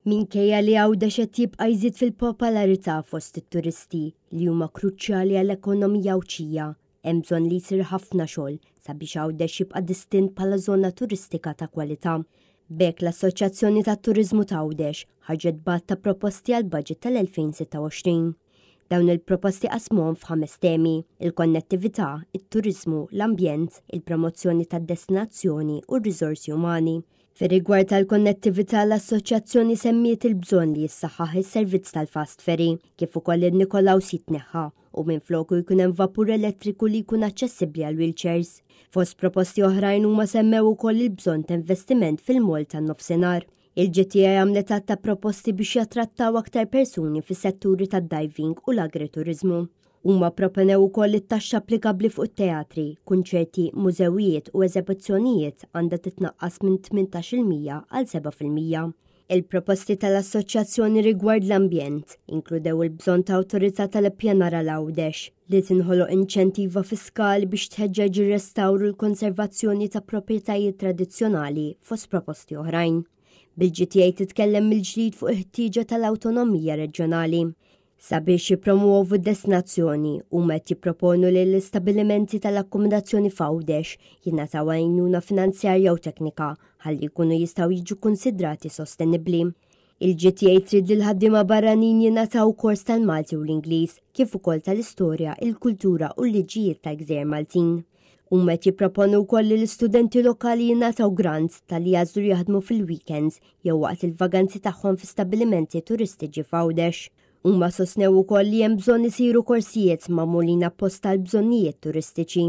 Minkejja li Għawdex qed jibqa' jżid fil-popolarità fost it-turisti li huma kruċjali għall-ekonomija Għawdxija, hemm bżonn li jsir ħafna xogħol sabiex Għawdex jibqa' distint bħala żona turistika ta' kwalità. B'hekk l-Assoċjazzjoni tat-Turiżmu t'Għawdex ħarġet b'għadd ta' proposti għall-Budget tal-2026. Dawn il-proposti qasmuhom f'ħames temi, il-konnettività, it-turiżmu, l-ambjent, il-promozzjoni tad-destinazzjoni u r-riżorsi umani. Fir-rigward tal-konnettività l-Assoċjazzjoni semmiet il-bżonn li jissaħħaħ is-servizz tal-fast ferry kif ukoll li n-Nikolaus jitneħħa u minfloku jkun hemm vapur elettriku li jkun aċċessibbli għall-wheelchairs. Fost proposti oħrajn huma semmew ukoll il-bżonn ta' investiment fil-moll tan-nofsinhar. Il-GTA għamlet għadd ta' proposti biex jattrattaw aktar persuni fis-setturi tad-diving u l-agrituriżmu. Huma pproponew ukoll li t-taxxa applikabbli fuq it-teatri, kunċerti, mużewijiet u eżebizzjonijiet għandha titnaqqas minn 18% għal 7%. Il-proposti tal-Assoċjazzjoni rigward l-ambjent inkludew il-bżonn ta' awtorità tal-ippjanar għal Għawdex, li tinħoloq inċentiva fiskali biex tħeġġeġ ir-restawr u l-konservazzjoni ta' proprjetajiet tradizzjonali fost proposti oħrajn. Bil-GTA titkellem mill-ġdid fuq il-ħtieġa tal-awtonomija reġjonali. Sabiex jippromwovu d-destinazzjoni, huma qed jipproponu li l-istabbilimenti tal-akkomodazzjoni f'Għawdex jingħataw għajnuna finanzjarja u teknika ħalli jkunu jistgħu jiġu kkunsidrati sostenibbli. Il-GTA trid li l-ħaddiema barranin jingħataw kors tal-Malti u l-Ingliż, kif ukoll tal-istorja, il-kultura u l-liġijiet tal-gżejjer Maltin. Huma qed jipproponu wkoll li l-istudenti lokali jingħataw grants talli jagħżlu jaħdmu fil-weekends jew waqt il-vaganzi tagħhom fi stabbilimenti turistiċi f'Għawdex. Huma sostnew ukoll li hemm bżonn isiru korsijiet magħmulin apposta għall-bżonnijiet turistiċi.